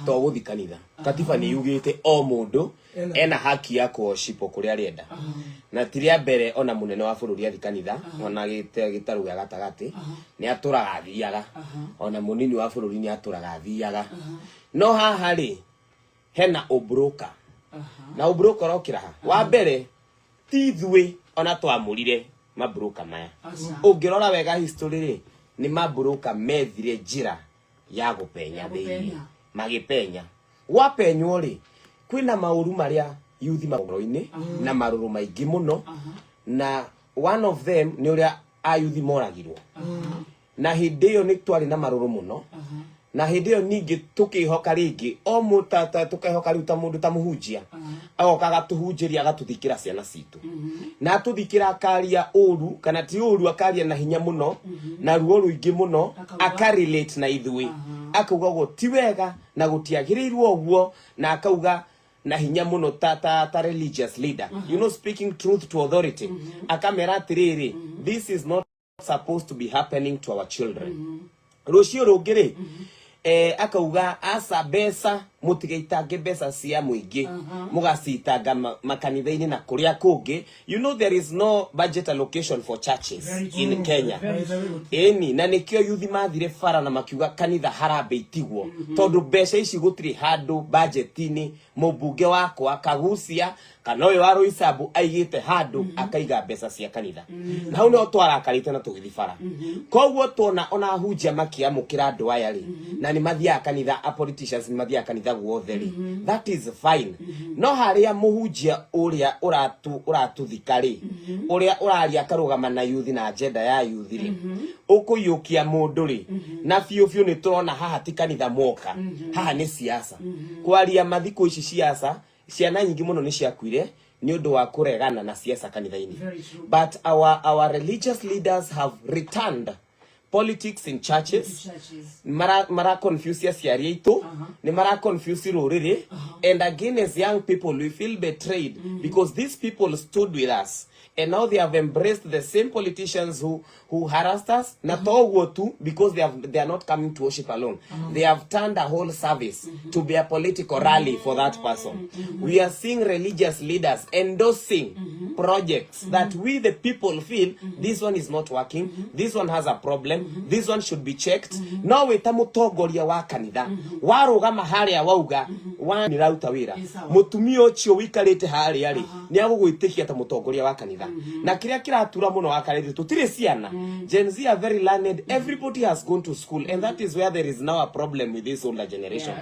To gũthi kanitha, katiba nĩ yugĩte o mũndũ ena haki ya kũworship kũrĩa arenda, na ti rĩa mbere ona mũnene wa bũrũri athi kanitha, ona gĩtarũ gĩa gatagatĩ nĩ atũraga athiaga, ona mũnini wa bũrũri nĩ atũraga athiaga. No haha rĩ, hena ũbroka na ũbroka ũrokĩra ha wa mbere ti ithuĩ ona twamũrire mabroka maya. Ũngĩrora wega history rĩ, nĩ mabroka methire njĩra ya gũpenya Ya thĩinĩ. Gũpenya. Magĩpenya, gwapenywo rĩ, kwĩna maũru marĩa yuthi magoro-inĩ na marũrũ maingĩ mũno, na one of them nĩ ũrĩa ayuthi moragirwo, na hĩndĩ ĩyo nĩ twarĩ na marũrũ mũno, na hĩndĩ ĩyo ningĩ tũkĩhoka rĩngĩ o tũkehoka rĩu ta mũndũ ta mũhunjia agoka agatũhunjĩria, agatũthikĩra ciana citũ, na atũthikĩra akaria ũru kana ti ũru, akaria na hinya mũno na ruo rũingĩ mũno. Akauga? Akarelate na ithuĩ, akauga ũguo ti wega na gũtiagĩrĩirwo ũguo, na akauga na hinya mũno ta religious leader, speaking truth to authority, akamera atĩrĩrĩ, "This is not supposed to be happening to our children." Rũciũ rũngĩ rĩ, akauga aca, mbeca mũtigaitange, mbeca cia mũingĩ mũgacitanga makanitha-inĩ na kũrĩa kũngĩ. There is no budget allocation for churches Very in true. Kenya. Very true. Ĩni, na nĩkĩo yuthi mathire bara na makiuga kanitha harambĩ itigwo, tondũ mbeca ici gũtirĩ handũ budget-inĩ mũmbunge wakwa Kagucia kana ũyũ wa Roysambu aigĩte handũ akaiga mbeca cia kanitha. Na hau nĩho twarakarĩte na tũgĩthiĩ bara. Koguo tuona ona ahunjia makĩamũkĩra andũ aya rĩ, na nĩ mathiaga kanitha, a politicians nĩ mathiaga kanitha guothe rĩ, that is fine. No harĩa mũhunjia ũrĩa ũratũthika rĩ, ũrĩa ũraria akarũgama na yuthi na agenda ya yuthi rĩ, ũkũiyũkia mũndũ rĩ, na biũ biũ nĩ tũrona haha ti kanitha moka, haha nĩ siasa. Kwaria mathikũ ici siasa, ciana nyingĩ mũno nĩ ciakuire nĩ ũndũ wa kũregana na siasa kanitha-inĩ. Very true. But our religious leaders have returned politics in churches. Churches. Mara confuse aciari aitũ, nĩ mara confuse rũrĩrĩ, and again, as young people we feel betrayed because these people stood with us and now they have embraced the same politicians who harassed us. Na to ũguo tu, because they are not coming to worship alone, they have turned a whole service to be a political rally for that person. We are seeing religious leaders endorsing projects that we the people feel this one is not working, this one has a problem, this one should be checked. No wĩ ta mũtongoria wa kanitha warũgama harĩa wauga wa nĩraruta wĩra, Ĩ, sawa. Mũtumia ũcio ũikarĩte harĩa rĩ, nĩ agũgwĩtĩkia ta mũtongoria wa kanitha. Na kĩrĩa kĩratura mũno wa kanitha, tũtirĩ ciana. Gen Z are very learned, everybody has gone to school, and that is where there is now a problem with this older generation.